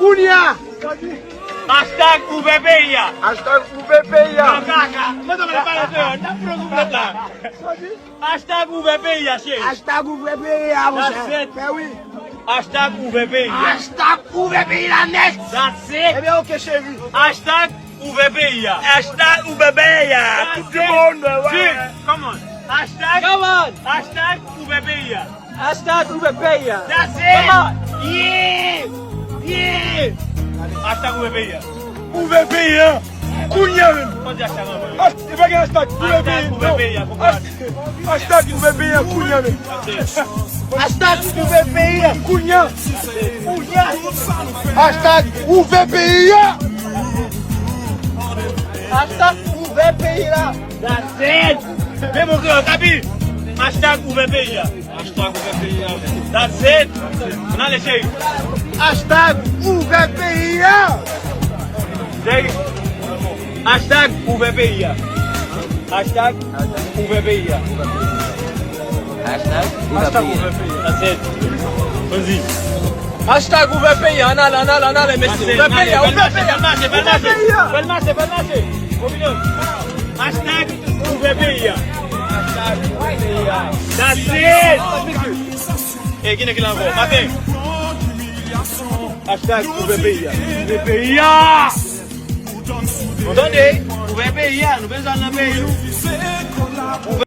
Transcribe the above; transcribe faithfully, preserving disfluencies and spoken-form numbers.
Kounye a! Hashtag ouvè peyi a. Hashtag ouvè peyi a. Nan kaka. Mwen ta pale kreyòl. N ap pran goup lòt la. Hashtag ouvè peyi a, cheri. Hashtag ouvè peyi a, monchè. That's it. Ben wi. Hashtag ouvè peyi a. Hashtag ouvè peyi la nèt. That's it. Ebyen, oke, cheri. Hashtag ouvè peyi a. Hashtag ouvè peyi a. That's it. Tout le monde, ouais. Come on. Hashtag, come on. Hashtag ouvè peyi a. Hashtag ouvè peyi a. That's it. Come on. Yeah. Yeah. Hashtag ouvè peyi a. Ouvè peyi a. Kounye a menm. Kòman di hashtag anvan? Hasht-, e pa gen hashtag ouvè peyi a, non. Hashtag ouvè peyi a, kounye a menm. Hashtag ouvè peyi a, kounye a. Kounye a. Hashtag ouvè peyi a. Hashtag ouvè peyi la. That's it. Men bon kreyòl, Kapi. Hashtag ouvè peyi a. Hashtag ouvè peyi a. That's it. Ann ale, cheri. Hashtag ouvè peyi a. Cheri. Hashtag ouvè peyi a. Hashtag ouvè peyi a. Hashtag ouvè peyi a. That's it. Ann di. Hashtag ouvè peyi a. Ann ale, ann ale, ann ale, mesye. Ouvè peyi a, ouvè peyi a. Fè l mache, fè l mache, fè l mache, fè l mache. Ouvè peyi a. Fè l mache, fè l mache. Ouvè peyi a. Hashtag ouvè peyi a. That's it! E, ki nèg ki la ankò? Maten. Hashtag ouvè peyi a. Ouvè peyi a! Nou tande? Ouvè peyi a. Nou bezwen al nan peyi nou.